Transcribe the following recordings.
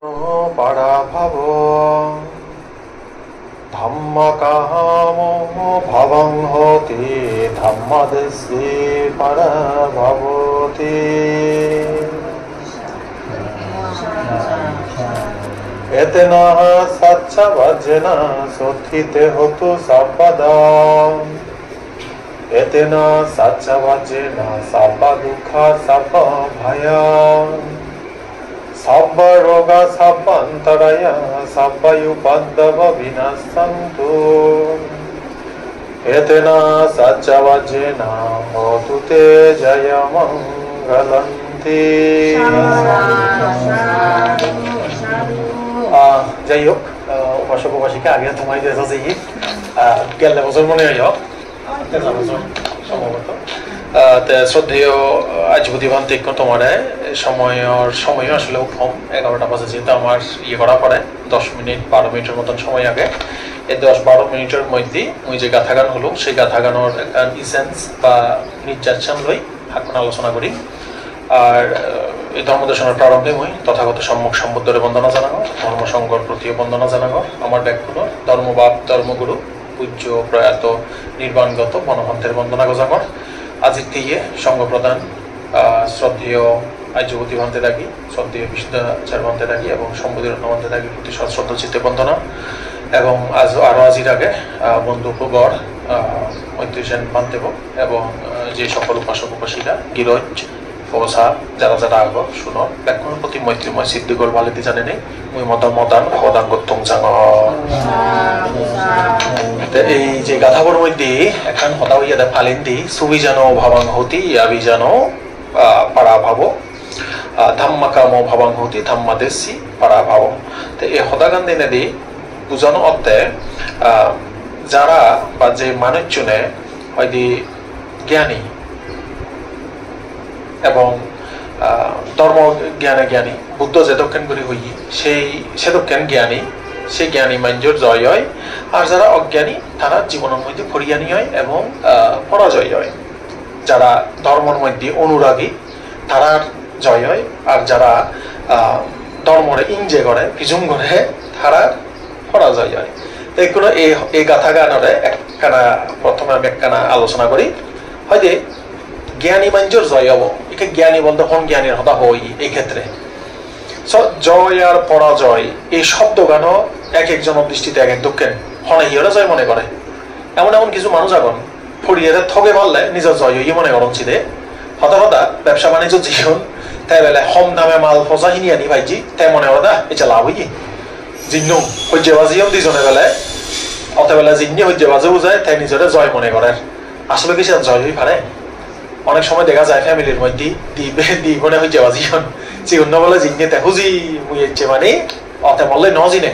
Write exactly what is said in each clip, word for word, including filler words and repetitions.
Parabhavo. Dhammakamo bhavaṃ hoti dhammadesi parabhavoti. Etena saccavajjena sotthi te hotu sabbada. Etena saccavajjena sabba dukkha sabba bhaya sabba roga sabba antaraya sabba upaddava vinassantu. Etena saccavajjena hotu te jayamaṅgalanti. আহ, যাই হোক, আহ, উপাসক উপাসিকা, আগে তোমায় দিয়ে এসেছি। আহ, গেলে বছর মনে হয়, আহ, তে শ্রদ্ধেয়, আহ, আইযুবতী ভান্তে, এখন তোমার সময়র, সময় আসলে খুব কম, এগারোটা বাজে, যেহেতু আমার ইয়ে করার পরে দশ মিনিট, বারো মিনিটের মতন সময় আগে। এই দশ বারো মিনিটের মধ্যে ওই যে গাথাগান হলো, সেই গাথাগানোর একটা ইসেন্স বা নির্যাসন লই, এখন আলোচনা করি। আর, আহ, এই ধর্মদেশনার প্রারম্ভে মই তথাগত সম্যক সম্বুদ্ধরে বন্দনা জানাবো, ধর্মসংঘর প্রতিও বন্দনা জানাবো, আমার ব্যাকুল ধর্মবাপ, ধর্মগুরু, পূজ্য প্রয়াত নির্বাণগত বনভন্তের বন্দনা গজাঙর। আজির তিয়ে সঙ্গ প্রধান, আহ, শ্রদ্ধেয় আইযুবতী ভান্তে ডাকি, শ্রদ্ধেয় বিশুদ্ধাচার্য ভান্তে ডাকি এবং সম্বোধিরত্ন ভান্তে ডাকি প্রতি সশ্রদ্ধ চিত্তে বন্দনা। এবং আজ আরো আজির আগে, আহ, বন্ধু উপগর, আহ, মৈত্রী সেন ভান্তেব এবং, আহ, যে সকল উপাসক উপাসিকা, গিরজ, ও সা, যারা যারা আগো, শুনো, বেগুনর প্রতি মৈত্রীময় সিদ্ধিগোল ভালিতে জানে নেই, মুই মদা মদান অবদান করতুম জানো। তে এই যে গাথাবর মধ্যে একখান কথা হইয়া দে ফালিন দি, সুবি জানো ভাবাং হতি, ইয়াবি জানো, আহ, পারা ভাবো, আহ, ধাম্মা কামো ভাবাং হতি, ধাম্মা দেশি, পারা ভাবো। তে এই হদাগান দিনে দি বুঝানো অর্থে, আহ, যারা বা যে মানুষজনে হয়তো জ্ঞানী এবং, আহ, ধর্ম জ্ঞানে জ্ঞানী, বুদ্ধ যেদক্ষণ করি হই, সেই সেদক্ষণ জ্ঞানী, সে জ্ঞানী মাঞ্জুর জয় হয়। আর যারা অজ্ঞানী, তারা জীবনের মধ্যে পরিহানি হয় এবং, আহ, পরাজয় হয়। যারা ধর্মর মধ্যে অনুরাগী, তারার জয় হয়। আর যারা, আহ, ধর্মরে ইঞ্জে করে, ফিজুম করে, তারার পরাজয় হয়। তো এগুলো এই, এই গাথা গানরে একখানা, প্রথমে আমি একখানা আলোচনা করি। হয় যে জ্ঞানী মাঞ্জুর জয় হব। একে জ্ঞানী বলতে কোন জ্ঞানীর কথা হই এই ক্ষেত্রে? So, জয় আর পরাজয় এই শব্দগানও এক একজনের দৃষ্টিতে এক এক দক্ষিণ। হনে হিয়রে জয় মনে করে। এমন এমন কিছু মানুষ এখন পড়িয়ে ঠগে পারলে নিজের জয় হইয়ে মনে করুন সিধে। হতা হতা ব্যবসা বাণিজ্য জীবন, তাই বেলে কম দামে মাল পচা হিনি আনি পাইছি, তাই মনে করে দা, এটা লাভ হইয়ে। জিন্নু, হজ্জে বাজিও দুইজনে বেলে, অতে বেলে জিন্নি হজ্জে বাজে বুঝায়, তাই নিজেরে জয় মনে করে। আসলে কি সে জয় হই পারে? অনেক সময় দেখা যায় ফ্যামিলির মধ্যে দি বে-, দি বোনে হজ্জে বাজিও। জিন্নু বলে জিন্নি তে হুজি, মুই এসছে মানে, অতে বললে ন জিনে।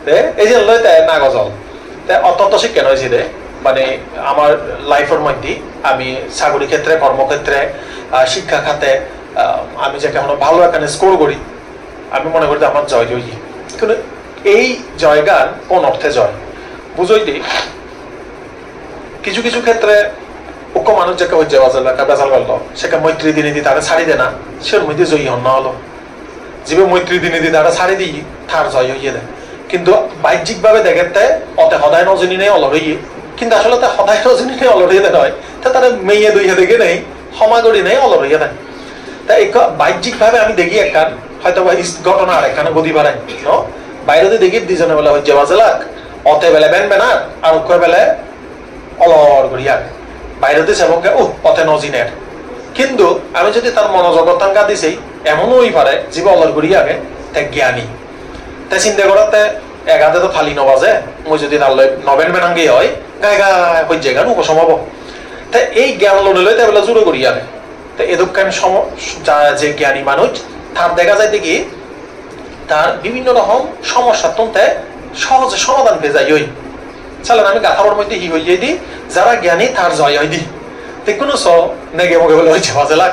তে, এই যে লই তে না গজল। তে অত্যন্ত শিক্ষা হয়েছে রে, মানে আমার লাইফের মধ্যে আমি চাকরি ক্ষেত্রে, কর্মক্ষেত্রে, আহ, শিক্ষা খাতে, আহ, আমি যে কেমন ভালো এখানে স্কোর করি, আমি মনে করি যে আমার জয় জয়। কিন্তু এই জয়গান কোন অর্থে জয়? বুঝই দি, কিছু কিছু ক্ষেত্রে উক্ত মানুষ যে কেউ যে বাজার লেখা বেজাল করলো, সে কে মৈত্রী দিনে দি তারা ছাড়ি দেনা, সে মধ্যে জয়ী হন না হলো। যিবে মৈত্রী দিনে দি তারা ছাড়ি দিই, তার জয় হইয়ে দেয়। কিন্তু বাহ্যিকভাবে দেখেতে অতে সদায় নজনী নেই অলর হইয়ে। কিন্তু আসলে তা সদায় নজনী নেই অলর হইয়ে দেয় নয়। তা তারা মেয়ে দুই হাতে গিয়ে নেই, ক্ষমা করি নেই অলর হইয়ে দেয়। তা এই ক-, বাহ্যিকভাবে আমি দেখি একখান, হয়তো বা ইস-, ঘটনা আর একখানে গদি পারে, ন? বাইরে তো দেখি দুজনে বেলে হজ্জে বাজে লাগ, অতে বেলে বেন বেনার, আর উক্কর বেলে অলর করি আগে। বাইরে তো সেবকে, উহ, অতে নজিনের। কিন্তু আমি যদি তার মনোজগৎ তাঙ্কা দিছি, এমনও হই পারে, যিবে অলর করি আগে, তে জ্ঞানী। তে চিন্তা করাতে এক হাতে তো থালি নবাজে, মই যদি তার লই নবেন বেনাঙ্গি হয়, গায়ে গায়ে হজ্জে গান উপশম হবো। তে এই জ্ঞান লড়ে লই তে বেলা জুড়ে করি আগে। তে এদুকান সম-, যা-, যে জ্ঞানী মানুষ, তার দেখা যায় দেখি তার বিভিন্ন রকম সমস্যা তুলতে সহজে সমাধান পেয়ে যায় ওই। চলেন আমি গাথাবার মধ্যে হি হইয়ে দি, যারা জ্ঞানী তার জয় হয় দি। তে কোনো স-, নেগে মগে বলে হইছে বাজে লাগ।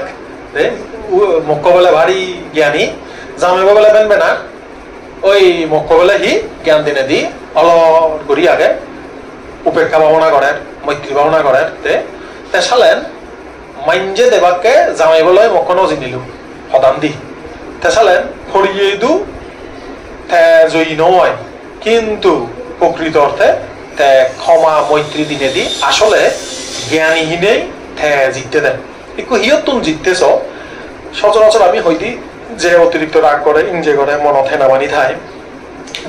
তে উ-, মক্ক বলে ভারী জ্ঞানী, জামে বলে বেনবে না। ওই মক্ক বলে হি জ্ঞান দিনে দি, অলর করি আগে উপেক্ষা ভাবনা করেন, মৈত্রী ভাবনা করেন। তে, তে চলেন মাইঞ্জে দেবাকে জামাই বলে মক্কন অজি নিলু, হদান দি। তে সালেন, ফড়িয়ে দু, joyi noi, kintu prokrito orthe te khoma moitri dinedi asole gyani hinei te jitte de. Ikku hiyottun jitte so, sochorachor ami hoidi je otirikto rag gore, inje gore, monot henamani thai,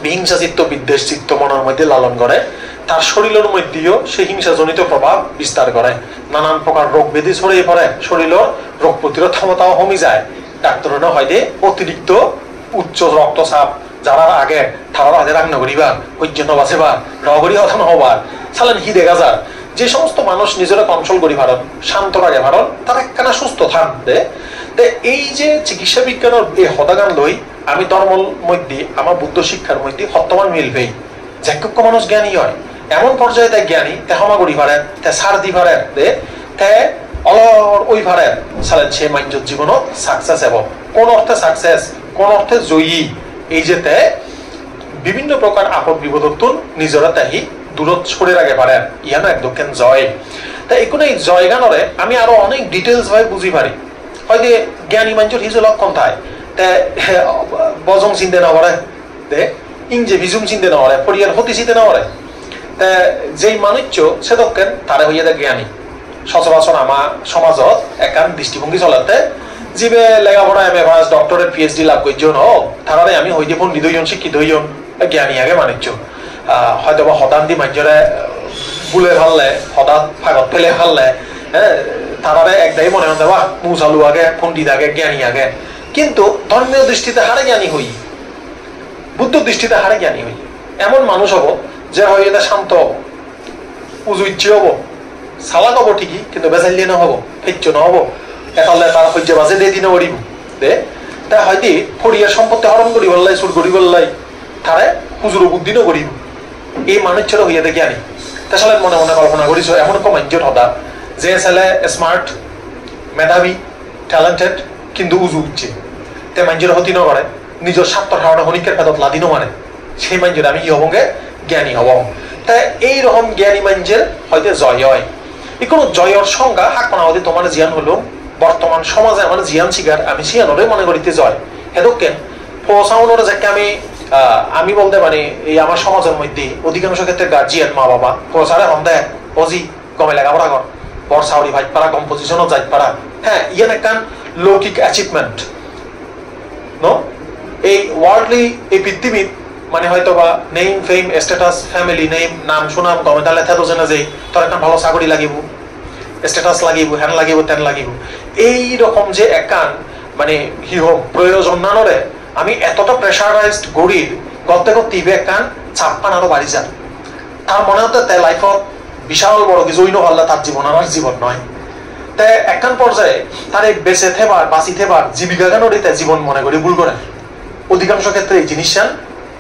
bihingsa chitto, biddesh chitto monor moddhe lalon gore, tar sorilor moddheyo se hingsa jonito probhab bistar gore. Nanan prokar rog bedi soreye pore, sorilor rog protirod khomotao homi jai. Daktorune hoide otirikto uccho roktochap jarar age, tarare hoide rag no guribar, hojjo no basebar, no guri hoda no hobar. Salen hi dega jar? Je somosto manuj nijore control guri paron, shanto rage paron, tara ekkana susto than de. Te ei je chikitsa bigyanor ei hodagan loi ami dhormor moddhe, ama Buddho sikkar moddhe hottoman mil pei. Jekkokko manuj gyani oi, emon porjaye te gyani, te homa guri parer, te sar di parer de, te olor oi parer, salen se manjor jibonot success ebo. Kon orthe success, kon orthe joyi? Ei je te bibhinno prokar apod bipodottun nijore te hi durot sore rage parer, iyano ek dokken joy. Te ikkunu ei joyganore ami aro onek details bhabe buji pari. Hoide gyani manjor hiju lokkon thai, te bojong chinte no gore, de, inje bijum chinte no gore, poribar hoti chinte no gore. Te jei manuccho sedokken tare hoyede gyani. Sochorachor ama somajot ekkan dristibhongi solette, jibe lega pora M A pass, doctorate, P H D lab gojjon, o, tarare ami hoide pondit oyon, sikkito oyon, gyani age manuccho. Ah, hoytoba hodandi manjore bule palle, hodat pagot pele palle, eh, tarare ekdagi mone honde, "Bah, mu salu age, pondit age, gyani age." Kintu dhormiyo dristite hare gyani hoi? Buddho dristite hare gyani hoi? Emon manuj obo, je hoyede shanto obo, uju icche obo, salak obo thigi, kintu bejalle no obo, peccho no obo. Etale tar hojje baje de di no paribo. De, ta hoide poribar sompotti horon guribollai, sur guribollai, tare hujuro buddhi no guribo. Ei manucchore hoyede gyani. Te sale mone mone kolpona guriso, emon ekko manjor hoda, je sale smart, medhabi, talented, kintu uju icche. Te manjore hoti no gore, nijor sartor harone honikker pedot ladi no mare. Sei manjore ami hi hobonge? Gyani hobong. Te ei rokom gyani manjor hoide joy oi. Ikkunu joyor songga hakkon agodi tomare jiyan holung, bortoman somaje amar jiyan sigar, ami siyanore mone goritte joy. Hedokken, po saunore jekke ami, ah, ami bolte mane ei amar somajor moddhe odhikangsho khetre guardian, ma baba, po sare honde, "O ji, gome lega pora gor, bor sagori paj para, gom position-ot jaj para." He, iyan ekkan loukik achievement. No? Ei worldly, ei pittimit, mane hoytoba name, fame, status, family name, nam sunam, gome dale thedo jene jei, tor ekkan bhalo sagori lagibo, status lagibo, hen lagibo, ten lagibo. Ei rokom je ekkan, mane, hi hom, proyojon nanore, ami etota pressurized gorir, gotte gotte ibe ekkan chappan aro bari jar. Tar mone hotte te life-ot bishal boro kichu oi no parle tar jibon amar jibon noi. Te ekkan porjaye tar ei beche thebar, basi thebar jibikaganore te jibon mone guri bhul gore. Odhikangsho khetre ei jinissan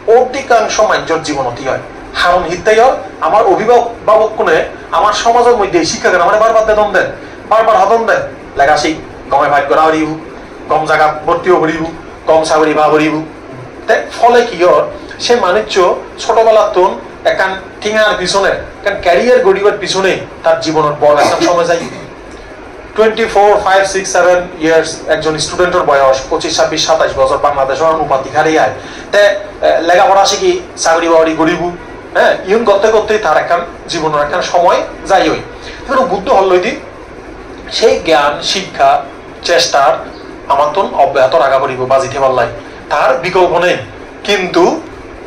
odhikangsho manjor jibonot hi oi. Karon hitte oi, amar obhibhabokkune amar somajor moddhe ei sikkagan amare bar bar dedon de, bar bar hodon de, lega sik, gome paj gora poribo, gom jagat bhorti oibo poribo, gom sagori pa poribo. Te phole hi or, se manuccho chotobelattun ekkan thengar pisone, ekkan career goribar pisone tar jibonot bor ekkan somoy jai. Twenty-four, five, six, seven years, ekjon student-or boyos pochish, sabbish, satais bojor, Bangladesh-or onupati hari ai. Te, eh, lega pora sigi, sagori bagori goribo, eh, iyun gotte gotte tar ekkan jibonor ekkan somoy jai oi. Kintu Buddho holloi di, sei gyan, sikkha, chestar amattun obbehato raga poribo baji thebar lai. Tar bikolpo nei. Kintu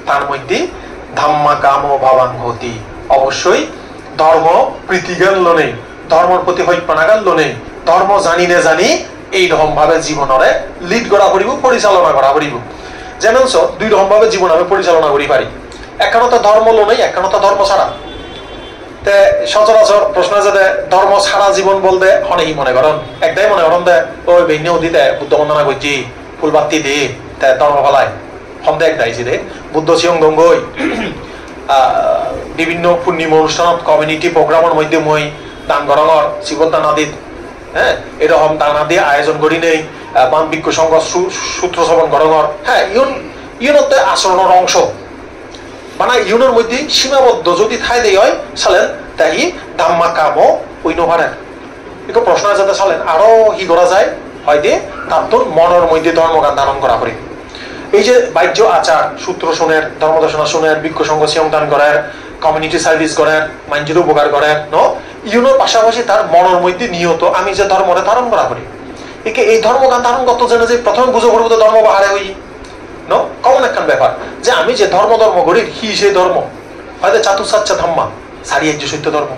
tar moddhe dhamma kamo bhabang hoti. Obossoi dhormo pritigan lonei, dhormor proti hoippanagan lonei, dhormo jani ne jani ei rokom bhabe jibonore lead gora poribo, porichalona gora poribo. Jemon so, dui rokom bhabe jibon ami porichalona gori pari. Ekkan to dhormo lonei, ekkan to dhormo sara. Te sochorachor proshno ejede, dhormo sara jibon bolte hone hi mone goron? Ekdagi mone goron de, oi benne udi te Buddho bondona gojje, phul batti di, te dhormo palai. Honde ekdagi jide, Buddho siyong dongoi, ah, bibhinno punnimo onusthanot, community program-or moddhe mui dan gorongor, sibot dan adit, he, erokom dan adi ayojon gorinei, ah, ban bhikkhu songho su-, sutro srobon gorongor. He, iyun, iyun otte achoronor ongso. Bana iyunor moddhe simaboddo jodi thaide oi, salen te hi dhamma kamo oi no pare. Ekko proshno ejede salen aro hi gora jai? Hoide tattun monor moddhe dhormogan dharon gora pore. Ei je bajjo achar, sutro suner, dhormo desona suner, bhikkhu songho siyong dan gorer, community service gorer, manjor upokar gorer, no? Iyunor pasapasi tar monor moddhe niyoto ami je dhormore dharon gora poribo. Ikke ei dhormogan dharon gorto jene je prothome bujo poribo de dhormo bahare oi, no? Common ekkan bepar. Je ami je dhormo dhormo gorir, hi se dhormo? Hoide chatusaccadhamma, sari ajjo sotto dhormo.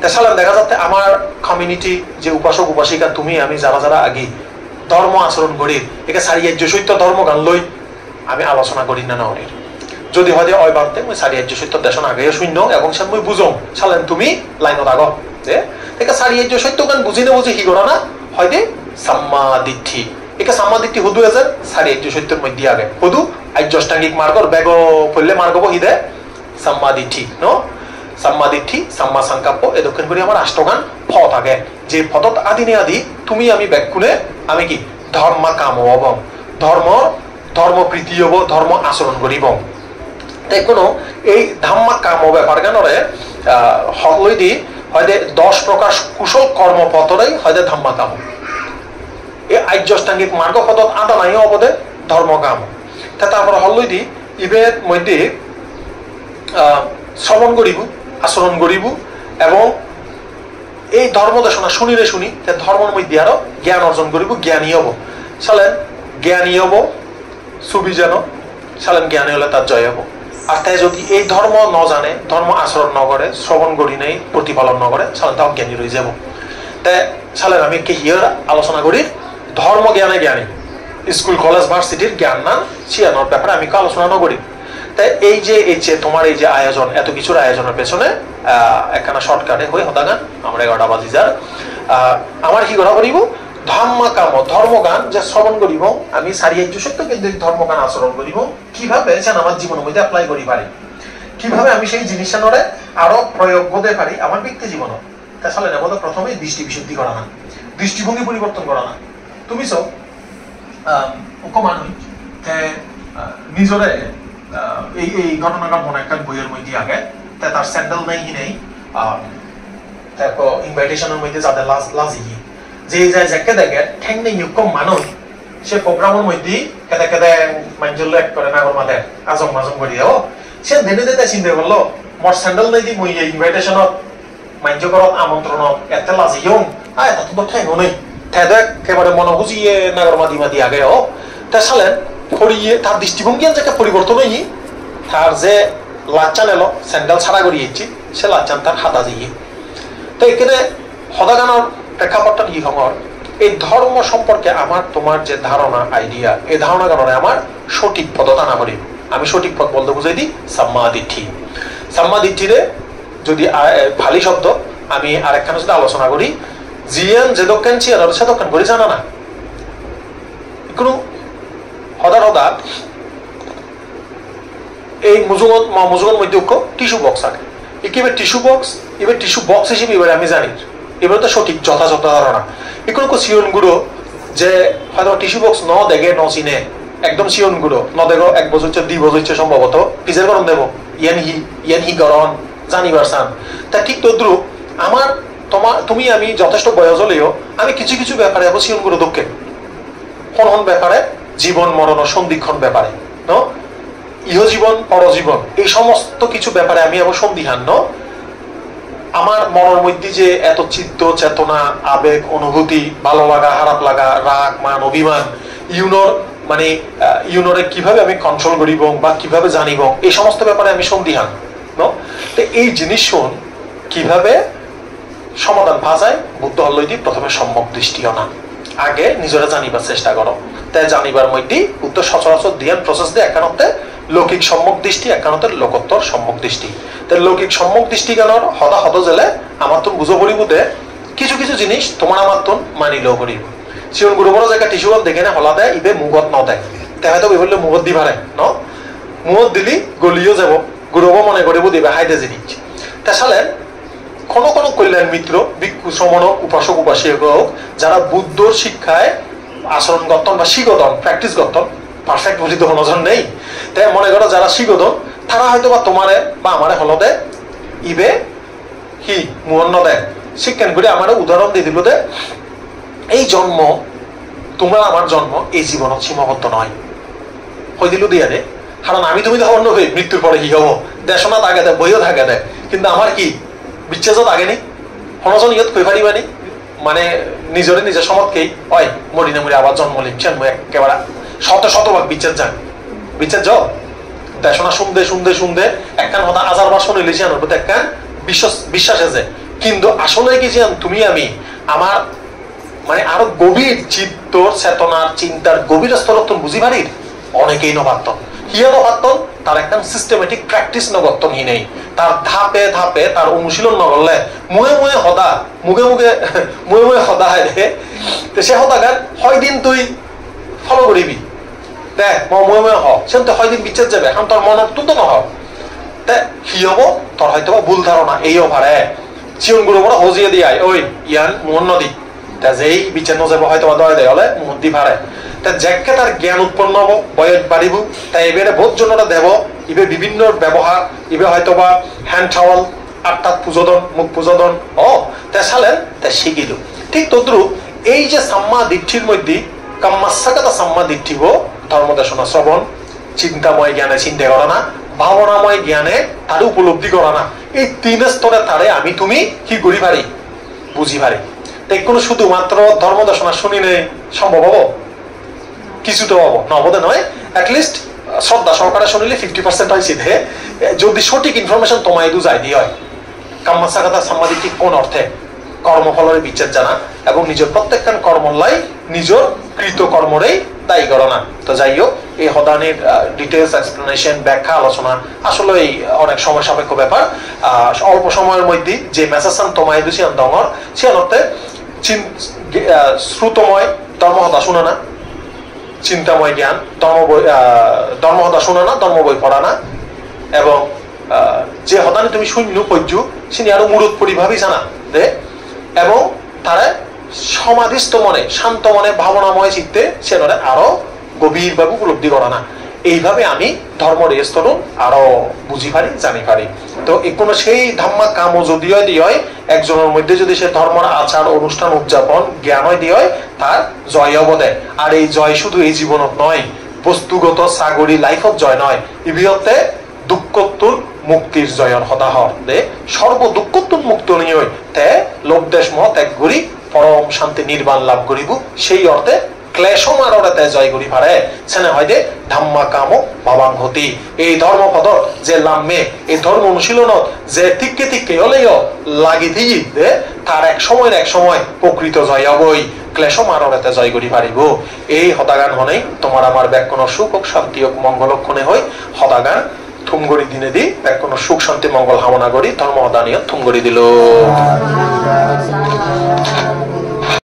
Te salen dega jatte amar community je upasok upasika tumi ami jara jara agi dhormo achoron gorir, ikke sari ajjo sotto dhormogan loi ami alochona gorir na no gorir. Jodi hoide oi bhante mui sari ajjo sotto desona ageyo sunnong ebong sen mui bujong, salen tumi line-ot ago. Je, ikke sari ajjo sottogan buji no buji hi gorana? Hoide samma ditthi. Ikke samma ditthi hudu ejer? Sari ajjo sottor moddhe age. Hudu? Ajjo ashtangik margor bego poille margo bo hi de? Samma ditthi, no? Samma ditthi, samma sankappo, e dokken guri amar ashtogan pod age. Je podot adine adi tumi ami bekkune ami ki? Dhamma kamo obong. Dhormo, dhormo priti obo, dhormo achoron guribong. Te kono ei dhamma kamo bepar ganore, ah, hok loi di, hoide dosh prokar kusol kormo podore hoide dhamma kamo. Ei ajjo ashtangik margo podot adanayo obode dhormo kamo. Te tarpore hok loi di, iber moddhe, ah, sromon guribo, achoron guribo, ebong ei dhormo desona sunire suni, te dhormor moddhe aro gyan orjon guribo, gyani obo. Salen gyani obo, subi jano, salen gyani ole tar joy obo. Ar te jodi ei dhormo no jane, dhormo achoron no gore, sromon guri nei, protipalon no gore, salen ta ogyani roi jabo. Te salen ami ki hiyar alochona guri? Dhormo gyane gyani, school, college, varsity-r gyan nan siyanor bepare ami ekku alochona no guri. Te ei je, ei je tomar ei je ayojon, eto kissur ayojonor pechone, ah, ekkana shortcut-e hoi hodagan, amar egarota baji jar. Ah, amar hi gora poribo? Dhamma kamo, dhormogan je sromon guribo, ami sari ajjo sotto kintu ei dhormogan achoron guribo, kibhabe sen amar jibonor moddhe apply guri pari, kibhabe ami sei jinissanore aro proyog gode pari amar bekti jibonot. Te salen obo de prothome dristi bishuddhi gorana. Dristibhongi poriborton gorana. Tumi so, um, ekko manuj, te, uh, nijore, uh, ei, ei ghotonagan hono ekkan boiyor moddhe age, te tar sandal nei hi nei, um, te ekko invitation-or moddhe jade laj-, lajiye. Je jai jekke dege, theng nei ekko manuj, se program-or moddhe kede kede manjor loi ekkore nagor made, ajong majong guri, o. Sen dene de te sinde gorlo, mor sandal nei di mui ei invitation-ot manjo gorot amontronot ette lajeyong, ai, tattun do theng o nei. Te do ekkebare mono hujiye nagor madi madi age, o. Te salen poriye, tar dristibhongiyan jekke poriborton oye, tar je lajchan elo, sandal sara guri ecche, se lajchan tar hada jeye. Te ekkene hodaganor prekkapottan hi hongor? Ei dhormo somporke amar tomar je dharona, idea, ei dharonaganore amar sothik podot ana poribo. Ami sothik pod bolte bujai di samma ditthi. Samma ditthire jodi a-, e, Pali shobdo, ami arekkan jodi alochona guri, jiyan jedokken siyan aro sedokken guri janana. Ikkunu hodar hodat, ei mujungot, mo mujungot moddhe ekko tissue box age. Ikke ibe tissue box, ibe tissue box hisebe ibere ami jani. Ibere to sothik jothajotho dharona. Ikkunu ekko sigon guro je hoyto tissue box no dege, no sine, ekdom sigon guro, no dego, ek bojor oiche, di bojor oiche sombhoboto, pijer goron debo, iyen hi, iyen hi goron, janibar san. Ta thik todrup, amar, toma-, tumi ami jothesto boyos oleyo, ami kichu kichu bepare ebo sigon guro dokke. Hon hon bepare? Jibon moronor sondikhon bepare, no? Iho jibon, poro jibon, ei somosto kichu bepare ami ebo sondihan, no? Amar monor moddhe je eto chitto, chetona, abeg, onubhuti, bhalo laga, harap laga, rag, man, obhiman, iyunor, mane, ah, iyunore kibhabe ami control guribong ba kibhabe janibong, ei somosto bepare ami sondihan, no? Te ei jinissun kibhabe somadan pa jai? Buddho holloi di prothome sommok dristi ona. Age nijore janibar chesta goro. Te janibar moddhe Buddho sochorachor diyan process de, ekkan hotte loukik sommok dristi, ekkan hotte lokottor sommok dristi. Te loukik sommok dristiganor hoda hodo jele amattun bujo poribo de, kichu kichu jinis tomar amattun mani lo poribo. Sigon gurobore jekke tissue-an degene hola de, ibe mugot no de. Te hoyto ibe bolle mugot di pare, no? Mugot dile goliyo jebo, gurobo mone goribo de ibe haide jinis. Te sale hono hono kolyan mitro, bhikkhu, sromonok, upasok, upasika ok, jara Buddhor sikkhai achoron gotton ba sigodon, practice gotton, perfect boli to hono jon nei. Te mone goro jara sigodon, tara hoyto ba tomare ba amare holode ibe hi muon no de. Sikken guri amare udahoron di dilo de, ei jonmo, tomar amar jonmo ei jibonot simaboddo noi. Hoi dilu diya de. Karon ami tumi to hobor no pei, mrittur pore hi hobo. Desonat agede, boiyot agede. Kintu amar hi? Bichchejot age ni? Hono jon iyot hoi pariba ni? Mane nijore nije somot kei, "Oi, mori na mori abar jonmo lim," siyan mui ekkebare shoto shoto bhag bichchej jang. Bichchej jo? Desona sunde, sunde, sunde, ekkan hoda hajar bar sunile siyanor proti ekkan biswas, biswas eje. Kintu asole ki siyan tumi ami amar mane aro gobhir chittor, chetonar, chintar gobhir storottun buji parir? Onekei no patton. Hiya no patton? Tar ekkan systematic practice no gotton hinei. Tar dhape dhape tar onushilon no gorle, mue mue hoda, muge muge mue mue hoda hoide. Te se hodagan hoi din tui follow guribi? Te mo mue mue ho, sen to hoi din bichchej jebe, han tor monot tun to no ho. Te hi hobo? Tor hoyto ba bhul dharona ei o pare. Sigon gurobore hojiye di ai, "Oi, iyan muon no di." Te jei bichchej no jebo, hoyto ba doi doi ole muon di pare. Te jekke tar gyan utponno obo, boyoj baribo, te ibere bohut jonore debo, ibe bibhinno bebohar, ibe hoyto ba hand towel, attat pujodon, muk pujodon, o, te salen, te sigilo. Thik todrup ei je samma ditthir moddhe kammassakata samma ditthi bo dhormo desona srobon, chintamoy gyane chinte gorana, bhabanamoy gyane tare upolobdhi gorana, ei tin store tare ami tumi hi guri pari? Buji pari. Te ikkunu sudhumatro dhormo desona sunile sombhob obo? Kichu to obo, no obo de noi. At least, uh, shraddha sohokare sunile fifty percent oise de. Eh, jodi sothik information toma idu jai de oi, kammassakata sammaditthi kon orthe, kormopholore bichchej jana ebong nijor prottekkan kormollai nijor krito kormorei dayi gorana. To jai hok, ei hodanir, ah, details explanation, bekkha alochona asolei onek somoy sapekko bepar. Ah, olpo somoyor moddhe je message-an toma idu siyan dongor, siyan otte chin-, ge-, ah, srutomoy dhormo hoda sunana, chintamoy gyan, dhormo boi, ah, dhormo hoda sunana, dhormo boi porana, ebong, ah, je hodani tumi sunno pojjo, sini aro murot pori bhabi sana de, ebong tare somadhisto mone, shanto mone, bhabanamoy chitte siyanore aro gobhir bhabe upolobdhi gorana. Eibhabe ami dhormor ei storun aro buji pari, jani pari. To ikkunu sei dhamma kamo jodi oi de oi, ekjonor moddhe jodi se dhormor achar onushthan udjapon gyan oi de oi, tar joy obo de. Ar ei joy sudhu ei jibonot noi, bostugoto sagori life-ot joy noi. Ibe otte dukkottun muktir joyor hoda hor de, sorbo dukkottun mukto ni oi, te lobh desh moh teg guri porom shanti nirban labh guribo, sei orthe klesho marore te joy guri pare, sene hoide dhamma kamo bhabang hoti. Ei dhormo podot je lamme, ei dhormo onushilonot je tikke tikke oleyo lagi thigi de, tar ek somoy na ek somoy prokrito joy oboi, klesho marore te joy guri paribo. Ei hodagan honei tomar amar bekkunor suk ok, shanti ok, mongol ok hone hoi hodagan thum guri dinei di, bekkunor suk shanti mongol hamona guri dhormo hodaniyo thum guri dilo.